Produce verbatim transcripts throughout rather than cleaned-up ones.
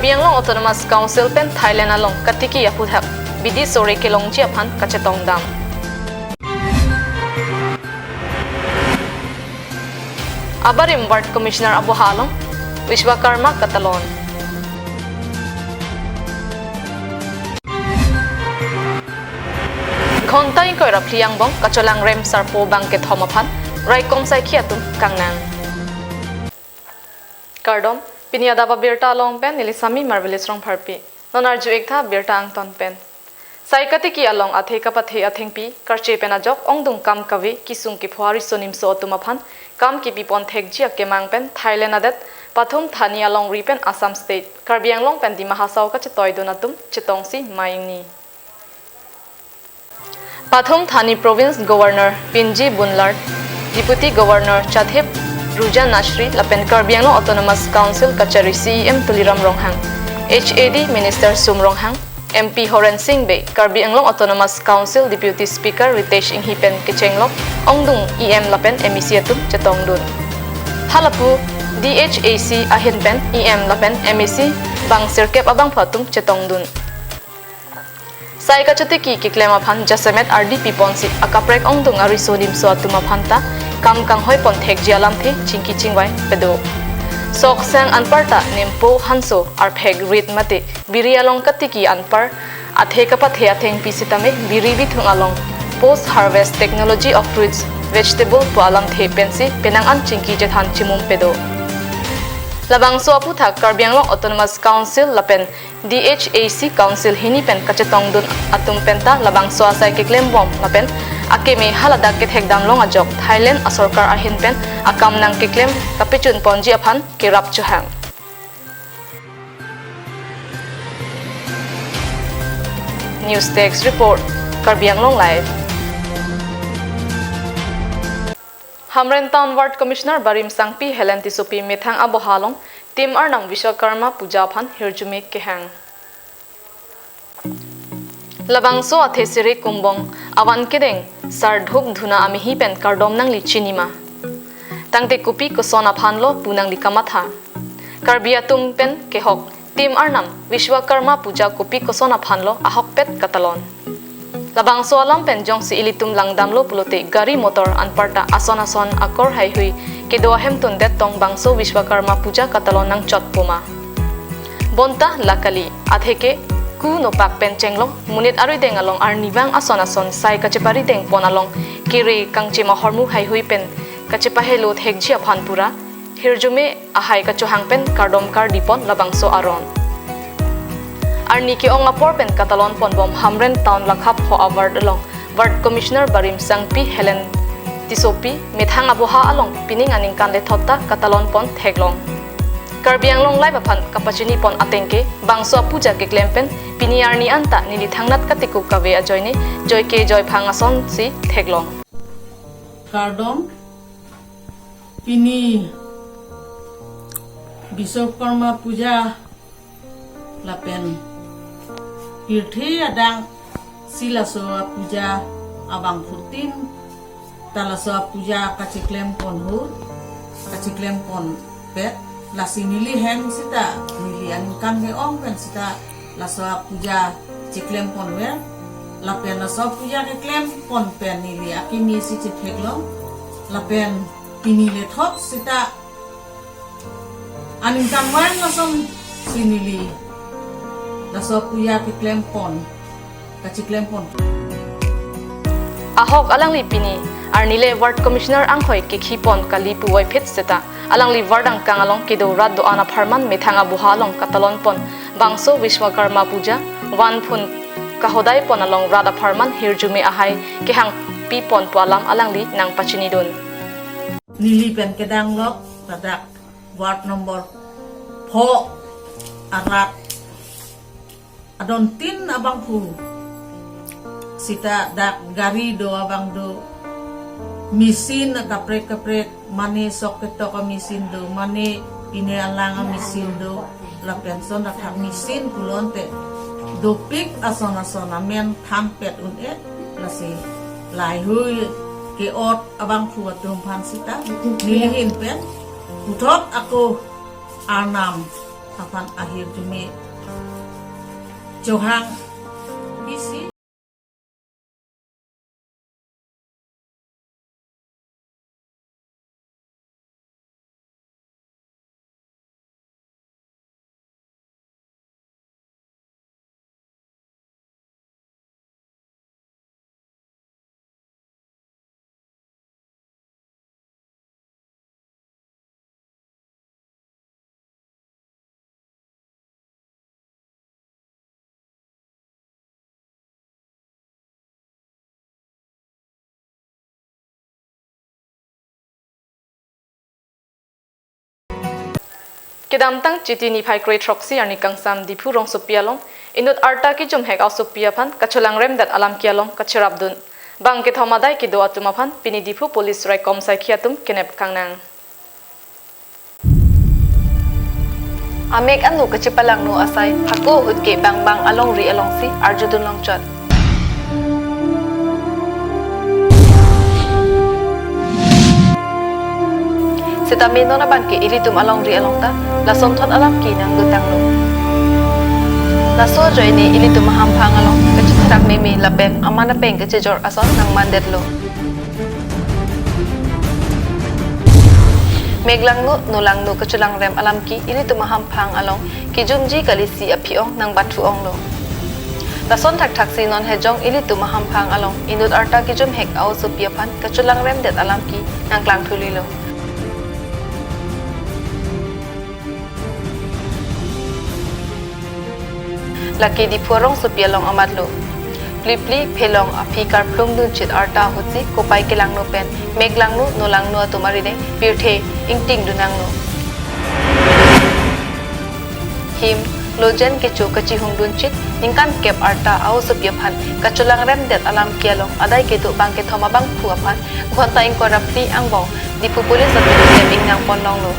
Karbi Anglong Autonomous Council pen Thailand along katiki aphuthak bidi sore kelongji aphan kachetongdam. Abarim Ward Commissioner aboha along Vishwakarma katalon. Ghonta ingkoi ra phli angbong kacholangrem sarpo bang kethom aphan raikom saikhi atum kangnang. Kardom, pini adap abirta along pen neli Sami Marvelous Rongpharpi. Non arju-ik tha birta angton pen. Sai katiki along athe kapathe athengpi karche pen ajok ongdung kam kave kesung kepho ariso nimso atum aphan kam kepipon thekji akemang pen Thailand adet Pathum Thani alongri pen Assam State, Karbi Anglong pen Dima Hasao kachetoidun atum chetongsi ma ingni. Pathum Thani Province Governor Pinji Bunlard, Deputy Governor Chadhip Ruja Nashri lapen Karbi Anglong Autonomous Council kachari C E M Tuliram Ronghang, H A D Minister Sum Ronghang, M P Horen Sing Bey, Karbi Anglong Autonomous Council Deputy Speaker Ritesh Enghi pen kechenglok ongdung E M lapen M A C atum chetongdun. Halapu D H A C ahin pen E M lapen M A C bang sirkep abangphu atum chetongdun. Sai kachetiki keklem aphan jasemet ardi piponsi akaprek ongdung ariso nimso atum aphan ta kam kanghoipon thekji alamthe chingki chingvai pedo. Sok sang anparta nempo hanso arphek rit mate biri along katiki anpar athe kapathe athengpi sitame biri bithung along post harvest technology of fruits vegetable pu alamthe pensi penang an chingki chethan chimum pedo. Labangso aphuthak Karbi Anglong Autonomous Council lapen D H A C Council hini pen kachetongdun atum penta labangso asai keklembom lapen akeme haladak kethekdam long ajok Thailand asorkar ahin pen akam nangkeklem kapechunponji aphan kerap chohang. News Desk Report, Karbi Anglong Live. Hamren Town Ward Commissioner Barim Sangpi Helen Tissopi methang aboha along Tim Arnam Vishwakarma Puja aphan hirjume kehang. Labangso athe siri kumbong avan kedeng sar dhup dhuna amehi pen kardom nangli chinima. Tangte kopi koson aphan lo pu nangli kamatha. Karbi atum pen kehok Tim Arnam Vishwakarma Puja kopi koson aphan lo ahokpet katalon. Labangso alam pen jongsi ilitum langdamlo pulote gari motor anparta ason ason akor haihui kedo ahemtun det tong bangso Vishwakarma Puja katalon nangchot poma. Bonta la kali, atheke ku nopak pen chenglong monit arideng along arnivang ason ason sai kacheparideng pon along kere kangchema hormu haihui pen kachepahelo thekji aphan pura hirjume ahai kachohang pen kardom kardipon labangso aron. Arni ke-ong apor pen katalon ponbom Hamren Town Lakha Pho a-ward along Ward Commissioner Barim Sangpi Helen Tissopi methang aboha along pining aningkan lethot ta katalon pon theklong. Karbi Anglong Live aphan kapachini pon atengke bangso apuja keklem pen pini arni anta neli thangnat katiko kave ajoine joike joiphang asonsi theklong. Kardom, pini Vishwakarma Puja lapen pirthe adang si laso apuja abangphutin ta laso apuja kacheklem ponho, kacheklem ponpet, lasi neli hem sita, neli aningkan ke-ong pen sita laso apuja cheklem ponver, lapen laso apuja keklem pon pen neli akimi si chetheklong, lapen pini lethot sita aningkanvang asonsi neli laso apuja keklem pon, kacheklem pon. Ahok alangli pini arnile Ward Commissioner anghoi kekhi pon kali puvoiphit seta alangli ward angkang along kedo rat do-an apharman methang aboha along katalon pon bangso Vishwakarma Puja vanphun kahodai pon along rat apharman hirjume ahai kehangpi pon pu alam alangli nangpachinidun. Neli pen kedang lok ladak ward number pho arat adon tin abangphu sita dak gari do abang do, machine kaprek kaprek, mane sok ketok a-machine do, mane pine alang a-machine do, lapen son athak machine pulote dopik ason ason amen thampet un-e, lasi laihui ke-ot abangphu atum aphan sita neli ahin pen puthot ako Arnam aphan ahirjume chohang bisi. Kedamtang Chiti niphai kre throksi arni kangsam Diphu rongsopi along inut arta kejumhek aosopi aphan kacholangremdet alam ke along kacherapdun bang kethom adai kedo atum aphan pini Diphu police raikom saikhi atum kenep kangnang. Amek anu kachepalangno asai hako ahut ke bangbang alongri alongsi arjudun longchot. Sitame non abang ke ilitum alongri along ta lasonthot alam ke nangdotanglo. Laso ajoine ilitum ahamphang along kachetherak meme lapen aman apeng kachejor ason nangmandetlo. Meklangno, nolangno kacholangrem alam ke ilitum ahamphang along kejumji kalisi aphi-ong nangbathu-onglo. Lason thakthaksi non hejong ilitum ahamphang along inut arta kejumhek aosopi aphan kacholangremdet alam ke nangklangthulilo. Lake Diphu arongsopi along amatlo. Plipli phelong aphi karplungdunchit arta ahutsi kopai kelangno pen meklangno nolangno atum arideng pirthe ingtingdunangno. Him, lojen kecho kachihungdunchit ningkan kep arta aosopi aphan kacholangremdet alam ke along adai kedo bang kethom abangphu aphan ghonta ingkoi ra phli angbong Diphu police atum klem ingnang ponlonglo.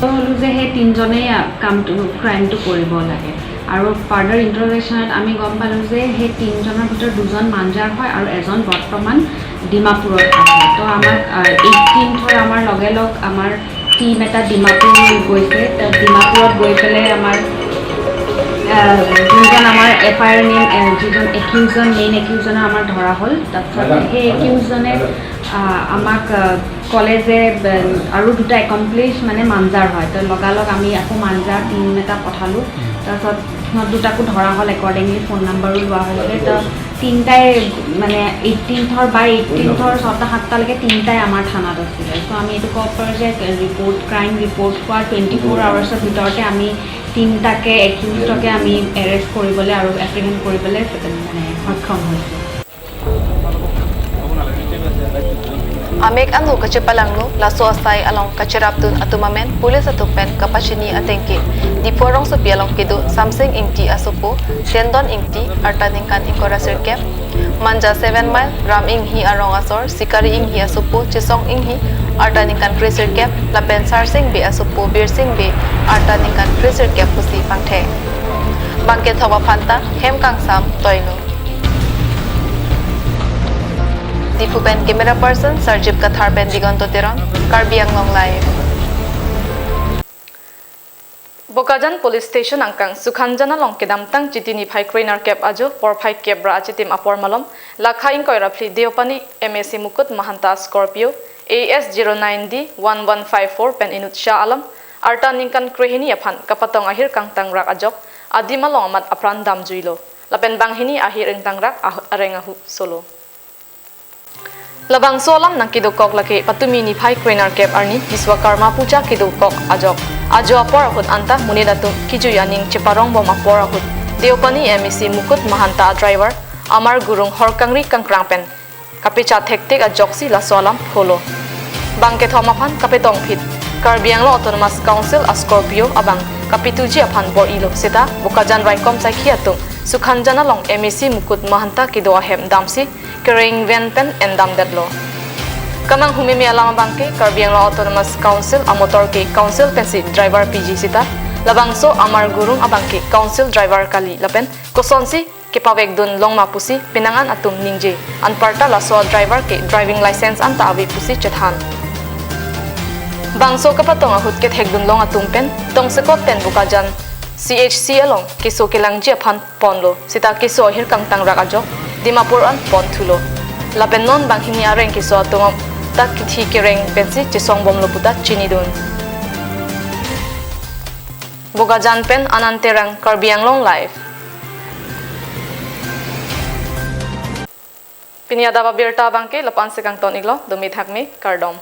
হলো যে সেই তিনিজনেই কামটো, ক্ৰাইমটো কৰিব লাগে। আৰু ফাৰ্ডাৰ ইণ্টাৰগেশ্যনত আমি গম পালোঁ যে সেই তিনিজনৰ ভিতৰত দুজন মাঞ্জাৰ হয় আৰু এজন বৰ্তমান ডিমাপুৰত আছে। তো আমাক, আহ, এইটিনথৰ আমাৰ লগে লগ আমাৰ টিম এটা ডিমাপুৰ গৈছে। তো ডিমাপুৰত গৈ পেলাই আমাৰ, আহ, যোনজন আমাৰ এফ আই আৰ নেম, আহ, যিজন একিউজজন, মেইন একিউজজনৰ আমাৰ ধৰা হ'ল। তাৰপিছত সেই একিউজজনে, আহ, আমাক, আহ, ক'লে যে, বে-, আৰু দুটা একমপ্লিচ মানে মাঞ্জাৰ হয়, তো লগালগ আমি আকৌ মাঞ্জাৰ টিম এটা পঠালোঁ। তাৰপিছত সিহঁত দুটাকো ধৰা হ'ল, একৰ্ডিংলি ফোন নাম্বাৰো লোৱা হৈছে। তো তিনিটাই মানে এইটিনথৰ বা এইটিনথৰ ছটা সাতটালৈকে তিনিটাই আমাৰ থানাত আছিলে। তো আমি এইটো ক'ব পাৰোঁ যে ৰিপৰ্ট, ক্ৰাইম ৰিপৰ্ট হোৱাৰ টুৱেণ্টি ফ'ৰ আৱাৰ্ছৰ ভিতৰতে আমি তিনিটাকে, একিউজডকে আমি এৰেষ্ট কৰিবলৈ আৰু এপ্ৰিহেণ্ড কৰিবলৈ মানে সক্ষম হৈছোঁ। Amek anu kachepalangno laso asai along kacherapdun atum amen police atum pen kapachini ateng ke Diphu arongsopi along kedo Samsing Ingti asopo, Tendon Ingti, arta ningkan ingkoi ra sirkep, Manja Seven Mile, Ram Inghi arong asor, Sikari Inghi asopo, Chesong Inghi, arta ningkan kre sirkep, lapen Sarsing Bey asopo, Birsing Bey, arta ningkan kre sirkep pusi pangthek. Bang kethom aphan ta hem kangsam toilo. Diphu pen camera person Sarjip Kathar pen Digonto Teron, Karbi Anglong Live. Bokajan Police Station angkang Sukhanjan along kedamtang Chiti niphai kre nerkep ajo porphai kep ra achitim apor malom, lakha ingkoi ra phli Deopani M A C Mukut Mahanta Scorpio A S zero nine D one one five four pen inut sha alam, arta ningkan krehini aphan kapatong ahir kangtangrak ajok, adim along amat apran damjuilo. Lapen banghini ahir ingtangrak ah-, areng ahu solo. Labangso alam nangkedokok lake patumi niphai kre nerkep arni Biswakarma Puja kedokok ajok. Ajo apor ahut anta monit atum kejui aning cheparong bom apor ahut Deopani M A C Mukut Mahanta a-driver Amar Gurung hor kangri kangkrang pen kapechat thektik ajoksi laso alam holo. Bang kethom aphan kapetongphit Karbi Anglong Autonomous Council a-Scorpio abang kapituji aphan bor-ilo seta Bokajan raikom saikhi atum Sukhanjan along M A C Mukut Mahanta kedo ahem damsi kereng ven pen endamdetlo. Kamanghu meme alam abang ke Karbi Anglong Autonomous Council amotor ke council pensi driver piji seta labangso Amar Gurung abang ke council driver kali lapen kosonsi kepavekdun longma pusi penang an atum ningje, anparta laso driver ke driving license anta ave pusi chethan. Bangso kapatong ahut kethek dunlong atum pen tongsekot pen Bokajan C H C along keso kelangji aphan ponlo, seta keso ahir kangtangrak ajok Dimapur an ponthulo. Lapen non banghini areng keso atum ta kithi kereng pensi chesongbomlo puta chinidun. Bokajan pen Anand Terang, Karbi Anglong Live. Pini adap abirta abangke lapu-an si kangton-iklo, dumi thakmi, kardom.